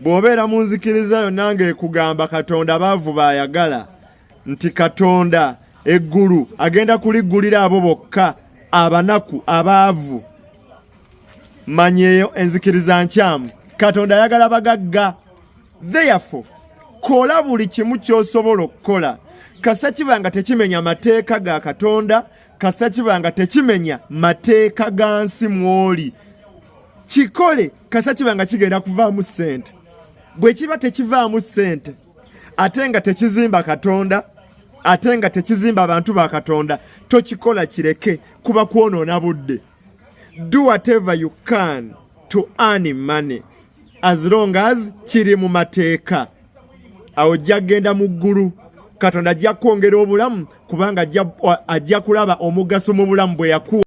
Bw'obeera mu nzikiriza yonna ng'ekugamba Katonda baavu baayagala, nti Katonda eggulu agenda kuliggulira abo bokka abanaku, abaavu, manya eyo enzikiriza nkyamu. Katonda ayagala bagagga. Therefore, kola buli kimu ky'osobola okukola, kasa kiba nga tekimenya mateeka ga Katonda, kasa kiba nga tekimenya mateeka ga nsi mw'oli, kikole, kasa kiba nga kigenda kuvaamu ssente. Bwe kiba tekivaamu ssente, ate nga tekizimba Katonda, ate nga tekizimba abantu ba Katonda, tokikola, kireke, kuba kwonoona budde. Do whatever you can to earn money, as long as kiri mu mateeka. Awo ojja kugenda mu ggulu. Katonda ajja kwongera obulamu, kubanga ajja kulaba omugaso mu bulamu bwe yakuwa.